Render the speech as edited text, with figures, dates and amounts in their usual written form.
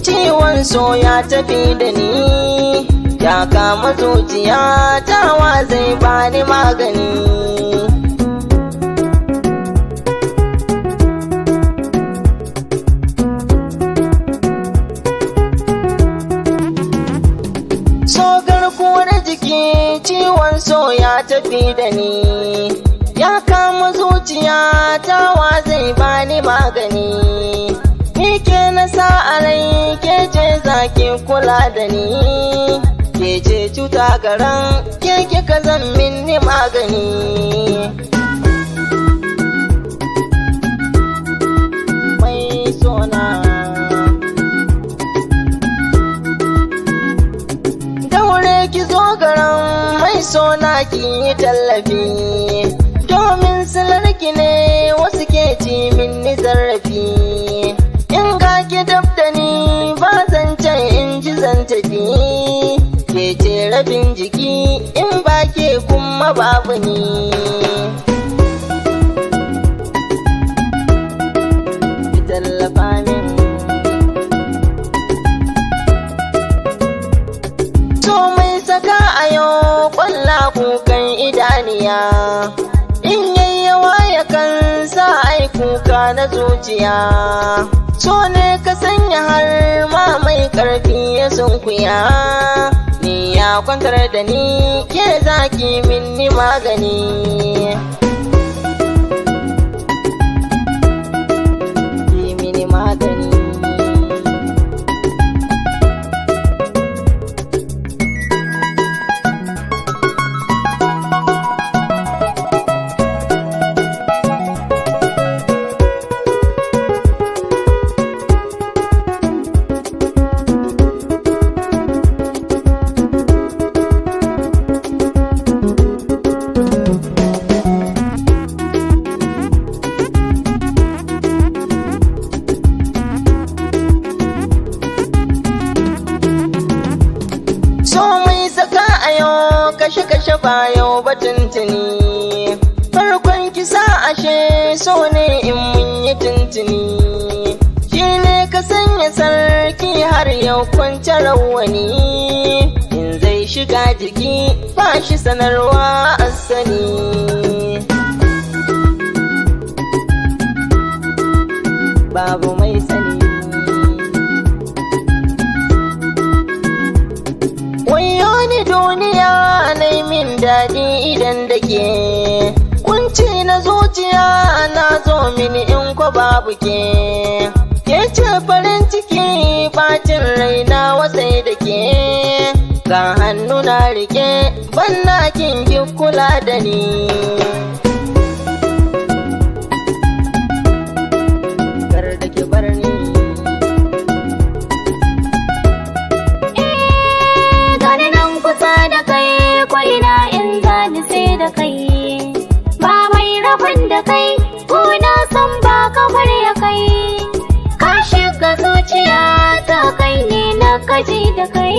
Ciwon so ya tafi da ni, ya kama zuciya tawa zai bani magani. So garkuwar jiki, ciwon so ya tafi da ni, ya kama zuciya tawa zai bani magani. Ni ke na sa a rai, ke ce zaki kula da ni, ke ce cuta garan ke kika zan minni magani. Mai sona, daure ki zo garan mai sona, ki yi tallafi, domin silarki ne wasu ke ci minni zarafi. In ga ki dab da ni, ba zan can in ji zan tafi. Ke ce rabin jiki, in ba ke kuma babu ni. Ki tallafa min. So mai saka a yau kwalla kukan idaniya, in yayyawa yakan sa ai kuka na zuciya. So ne ka sanya har ma mai karfi ya sunkuya, ni ya kwantar da ni, ke zaki minni magani. Ki mini magani. So mai saka a yau kashe-kashe ba yau ba tuntuni. Farkon kisa ashe so ne in mun yi tuntuni. Shi ne ka sanya sarki har yau kwance rawani. In zai shiga jiki ba shi sanarwa asali. Babu mai sani. Wayo ni duniya na min daɗi idan da ke, kunci na zuciya na zo mini in ko babu ke. Ke ce farin ciki, bacin raina wasai da ke, ga hannu na rike banna kin ki kula da ni. Kar da ki bar ni. Gani nan kusa da kai, ko ina in zani sai da kai. Ba mai rabon da kai, ko na san ba kamar ya kai. Ka shiga zuciya ta, kai ne na kaji da kai.